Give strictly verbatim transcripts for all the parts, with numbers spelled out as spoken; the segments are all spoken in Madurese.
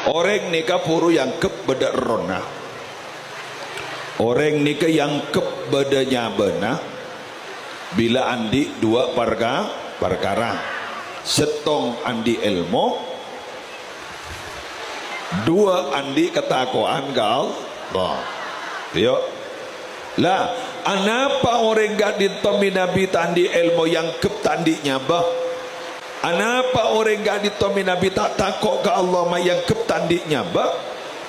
Orèng nèka puru èangghep bâdâ errohna. Orèng nèka èangghep bâdâ nyabâna bilâ andi' duwâ' parka-, parkara. Sèttong andi' èlmo, duwâ' andi' katako'an ka Allah. Iyâ. La, anapa orèng ka'dinto mènabi ta' andi' èlmo èangghep ta' andi' nyabâ? Anapa orèng ka'dinto mènabi ta' tako' ka Allah ma' èangghep ta' andi' nyabâ?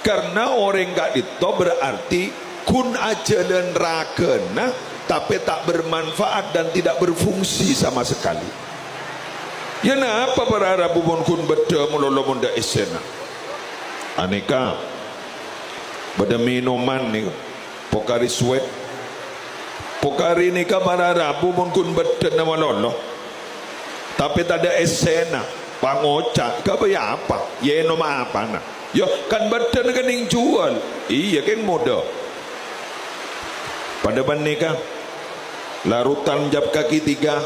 Karena orèng ka'dinto berarti ghun ajhâlân ragâna, tapè ta' bermanfaat dan tidak berfungsi sama sekali. Yâ napa para rabu mon ghun bâdâ malolo mon dâ' essèna? Anèka, bâdâ mènoman nèko. Pocari Sweat. Pocari nèka para rabu mon ghun bâdâna malolo. Tapè tadâ' essèna, pangoca', ghâbây apa? Yâ ènom apana? Yâ, kan bâdâna kennèng juwâl. Iyâ, kèng modâ. Padâ bân nèka, larutan jab kaki tiga.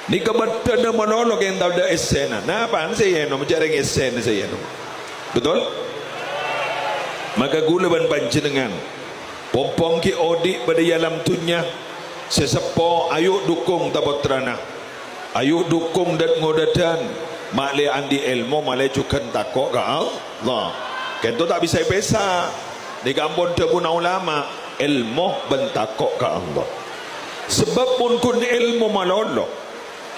Nèka bâdâna malolo kèng tadâ' essèna. Napa'an sè ènom? Jhâ' rèng essèna sè ènom. Betul? Maka ghulâ bân panjhennengngan, pompong ghi' odi' bâdâ è alam dhunnya, sè seppo ayu dukung ta-, pottrana. Ayu dukung dâd-ngodâdhân, ma'lè andi' èlmo, ma'lè jhughân tako' ka Allah. Kènto ta' bisa èpèsa. Nèka ampon dhâbuna ulama, èlmo bân tako' ka Allah. Sabâb mon ghun èlmo malolo,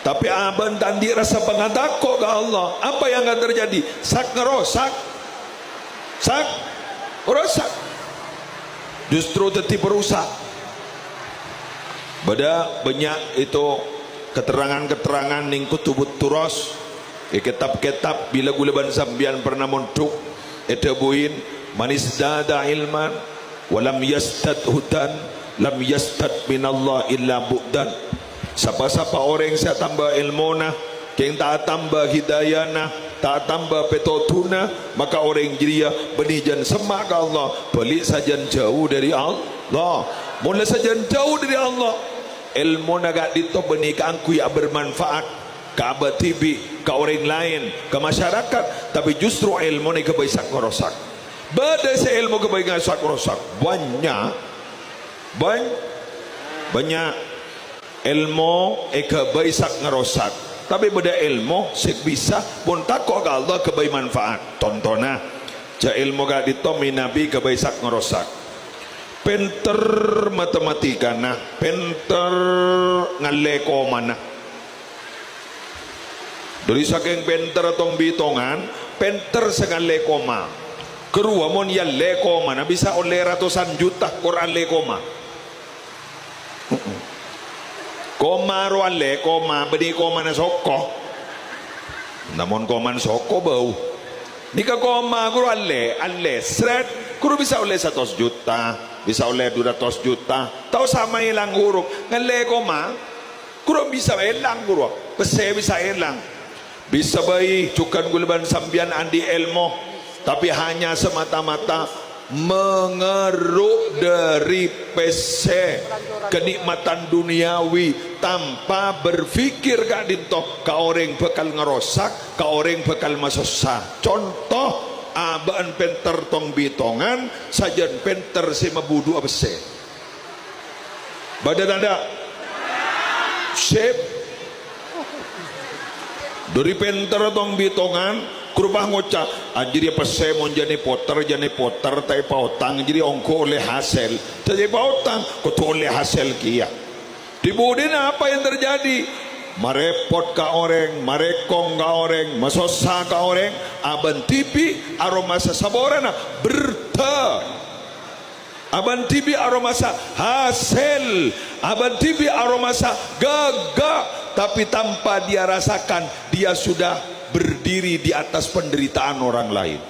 tapè abâ'na ta' andi' rassa pangatako' ka Allah, apa yang akan terjadi? Sak-ngarosak. Sak-ngarosak. Justru dhâddhi perusak. Bâdâ bânnya' itu keterangan-keterangan nèng kutubut turos, è kètab-kètab bilâ ghulâ bân sampèyan pernah mondhuk, èdhâbuin, "Man izdada ilman, wa lam yazdad hudan, lam yazdad minallah illa bu'dan." Sapa-sapa orèng sè atamba èlmona, kèng ta' atamba hidayana, ta' atamba pètodhuna, maka orèng jârèya bânnè jân semma' ka Allah, bâli' sajân jâu dâri Allah. Mon la sajân jâu dâri Allah, èlmona ka'dinto bânnè kaangghuy abermanfaat ka abâ' dhibi', ka orèng laèn, ka masyarakat, tapè justru èlmona èghâbây sak-ngarosak. Bâdâ sè èlmo ghâbây sak-ngarosak. Bânnya'. Bân-, bânnya'. Èlmo èghâbây sak-ngarosak. Tapè bâdâ èlmo sè bisa, mon tako' ka Allah, ghâbây manfaat. Contona, jhâ' èlmo ka'dinto mènabi ghâbây sak-ngarosak. Pènter matematikana, pènter ngallè komana. Dhâri sakèng pènterra tong-bitongan, pènter sè ngallè koma. Ghâruwa mon èallè komana bisa ollè ratosan juta, kor allè koma. Koma rowa allè, koma, bânnè komana soko. Namong komana soko bâu. Nèka koma ghuru allè, allè, srèt, ghuru bisa ollè satos juta, bisa ollè dhu ratos juta. Ta' osa maèlang hurup, ngallè koma. Ghuru bisa èlang, ghuru. Pèssè bisa èlang. Bisa bhâi jhughân ghulâ bân sampèyan andi' èlmo, tapè hanya semata-mata mengeruk dhâri pèssè, kenikmatan duniawi, tanpa berpikir ka'dinto ka orèng bhâkal ngarosak, ka orèng bhâkal masossa. Conto, abâ'na pènter tong-bitongan, sajân pènter sè mabudhuwâ pèssè. Bâdâ tadâ'? Sip. Dhâri pènter tong-bitongan, ghuru pas ngoca', "Ah, jârèya pèssè mon jhâ' nèpoter, jhâ' nèpoter, ta' èpaotang, jârèya ongghu ollè hasèl." Jhâ' èpaotang, kodhu ollè hasèl kèya. Di budina apa yang terjadi? Marèpot ka orèng, marèkong ka orèng, masossa ka orèng, abâ'na dhibi' aromasa saporana berdhâ. Abâ'na dhibi' aromasa hasèl, abâ'na dhibi' aromasa ghâgghâ, tapi tanpa dia rasakan, dia sudah berdiri di atas penderitaan orang lain.